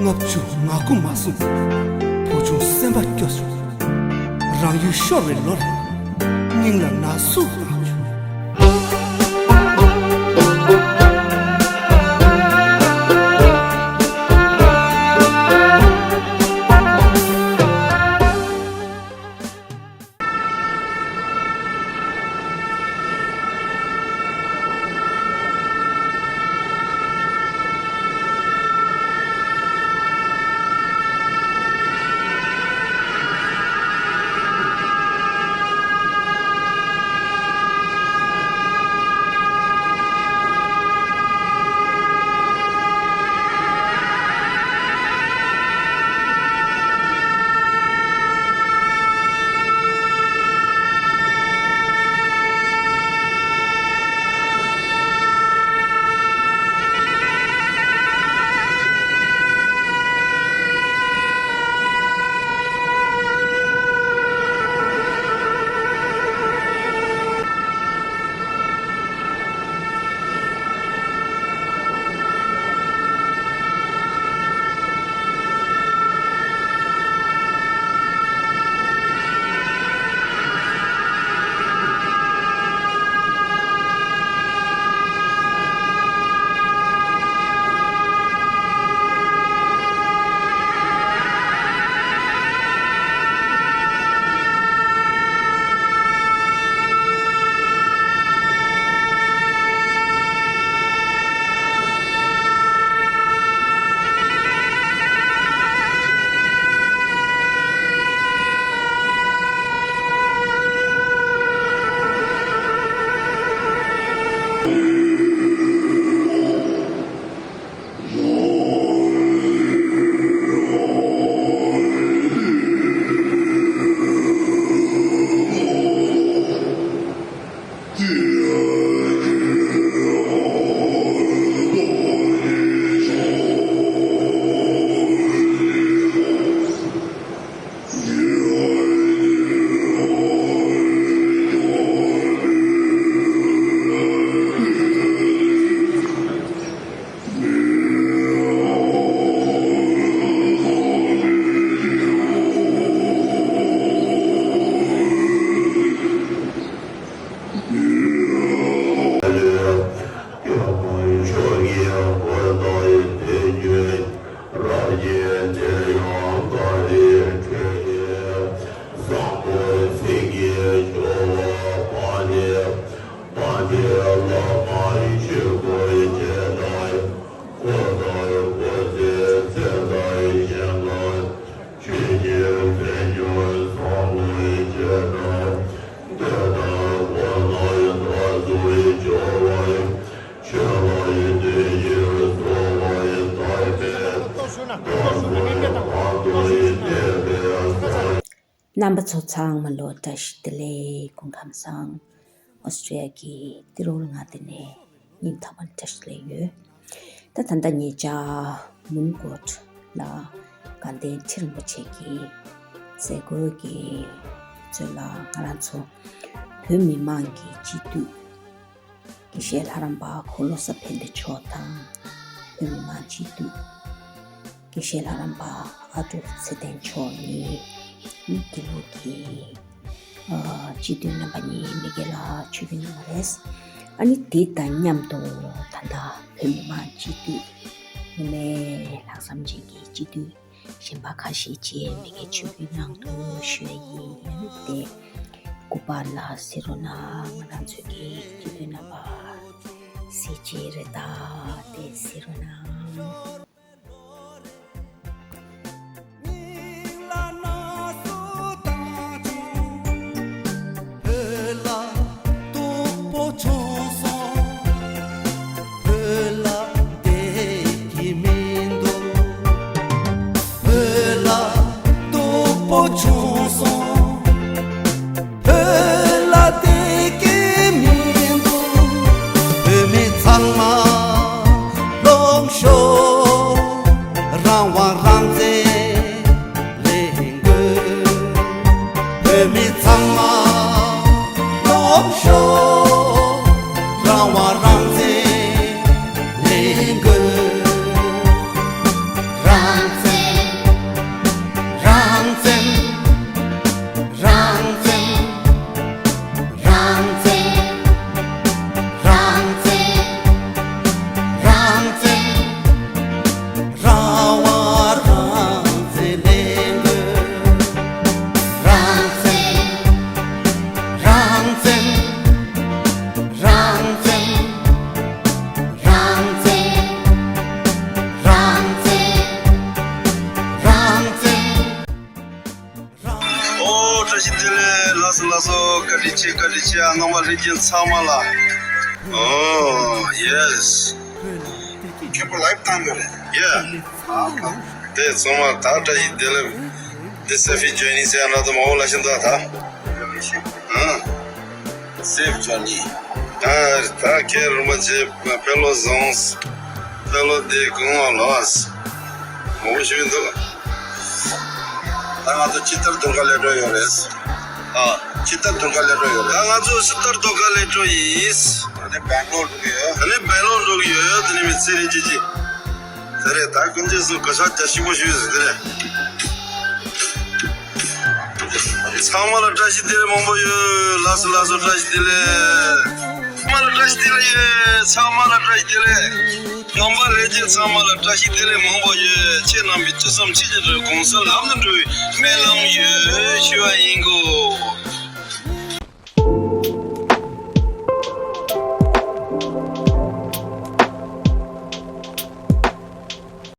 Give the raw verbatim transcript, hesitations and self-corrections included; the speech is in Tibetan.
ལྔ་བཅུ་ང་དགུ་མ་སོང་། བུ་ཆུང་སེམས་པ་སྐྱོ་བྱུང་། རང་ཡུལ་ཤོར་བའི་ལོར། སྙིང་ལ་ན་ཟུག་བཏང་བྱུང་། རྣམ་པ་ཚོ་ཚང་མ་ལོ་བཀྲ་ཤིས་བདེ་ལེགས། སྐུ་ཁམས་བཟང་། ཨོ་སི་ཀྲི་ཡ་གི་ཏི་རུ་ལྔ་དེ་ནས་སྙིང་ཐག་པ་ནས་བཀྲ་ཤིས་བདེ་ལེགས་ཡོད། ད་ད་ལྟ་ཉེ་ཆར་མོན་གྷོ་ལ་དགའ་ལྡན་ཁྲི་རིན་པོ་ཆེ་གི་མཛད་སྒོ་གི་ཚོད་ལ་ང་རང་ཚོ་བོད་མི་མང་གི་སྤྱི་འཐུས་དགེ་བཤེས་ལྷ་རམས་པ་འཁོར་ལོ་གསར་ཕན་བདེ་མཆོག་དང་། བོད་མི་མང་སྤྱི་འཐུས་དགེ་བཤེས་ལྷ་རམས་པ་ཨ་ཀྲུག་ཚེ་བརྟན་མཆོག་གཉིས་ནི་དགེ་ལུགས་ཀྱི་ཨ་སྤྱི་འཐུས་རྣམ་པ་གཉིས་མ་གི་ལ་ཆིབས་བསྒྱུར་གནང་བ་རེད། ཨ་ནི་དེ་དང་མཉམ་དུ་ད་ལྟ་བོད་མི་མང་སྤྱི་འཐུས་ནི་ལྷག་བསམ་ཅན་གྱི་སྤྱི་འཐུས་གཞན་པ་ཁ་ཤས་ཀྱིས་མ་གི་ཆིབས་བསྒྱུར་གནང་འདུག་ཞུ་ཡ་ཡིན། ཨ་ནི་དེ་སྐུ་པར་ལ་གཟིགས་རོགས་གནང་། ང་རང་ཚོའི་གི་སྤྱི་འཐུས་རྣམ་པ་གཟིགས་ཀྱི་རེད། ད་དེ་གཟིགས་རོགས་གནང་། བོད་ལ་བདེ་སྐྱིད་མི་འདུག་བོད་མི་ཚང་མ་ལོངས་ཤོག་རང་དབང་རང་བཙན་ལེན་དགོས། བོད་མི་ཚང་མ་ལོངས་ཤོག་རང་དབང་རང་བཙན་ལེན་དགོས། རང་ བཀྲ་ཤིས་བདེ་ལེགས། བཀྲ་ཤིས་བདེ་ལེགས། རྣམ་པ་ལྷན་རྒྱས་ཚང་མ་ལ། Oh yes. ཁྱེད་པོ་ལའེབ་བཏང་གི་རེད། Yeah. དེ་ཚང་མ་ད་བཀྲ་ཤིས་བདེ་ལེགས། དེ་སེ་ཕི་ཇོ་ནི་ཟེར་ཡ་ན་དུ་མ་འོ་ལ་ཤིན་ད་ད། ཨ། སེ་ཕི་ཇོ་ནི། ད་ད་ཁེར་རུ་མ་ཆེ་དཔེ་ལོ་བཟང་། དཔེ་ལོ་བདེ་གང་བ་ལོས། མང་པོ་ཞིག་འདུག་ད་ང་ཚོ་ཕྱི་ལྟར་དུང་དཀར་ལས་འགྲོ་ཡོད་རེད། ཨ། ཕྱི་ལྟར་དུང་དཀར་ལས་འགྲོ་ཡོད་རེད། ད་ང་ཚོ་ཕྱི་ལྟར་དུང་དཀར་ལས་འགྲོ་ཡིན། ད་ནི་སྦེང་ལོར་འགྲོ་གི་ཡོད། ད་ནི་སྦེང་ལོར་འགྲོ་གི་ཡོད། དེ་ནི་མི་ཚེ་རིང་ཅི་ཅི། དེ་རེད། ད་ཀུན་རྗེས་སུ་གོ་ཤག་རྒྱ་ཞིག་པོ་ཞུས་ཟེར་དེ་རེད། ཚང་མ་ལ་བཀྲ་ཤིས་བདེ་ལེགས་མང་པོ་ཡོད། ལགས་སོ་ལགས་སོ། བཀྲ་ཤིས་བདེ་ལེགས། ཚང་མ་ལ་བཀྲ་ཤིས་བདེ་ལེགས་ཡོད། ཚང་མ་ལ་བཀྲ་ཤིས་བདེ་ལེགས། རྣམ་པ་ལྷན་རྒྱས་ཚང་མ་ལ་བཀྲ་ཤིས་བདེ་ལེགས་མང་པོ་ཡོད། ཁྱེད་རྣམ་པའི་ཅི་བསམ་ཅི་བྱེད་འགྲོ་གོང་ས་ལམ་དུ་འགྲོ་བའི་སྨོན་ལམ་ཡོད་ཞུ་བ་ཡིན་གོ།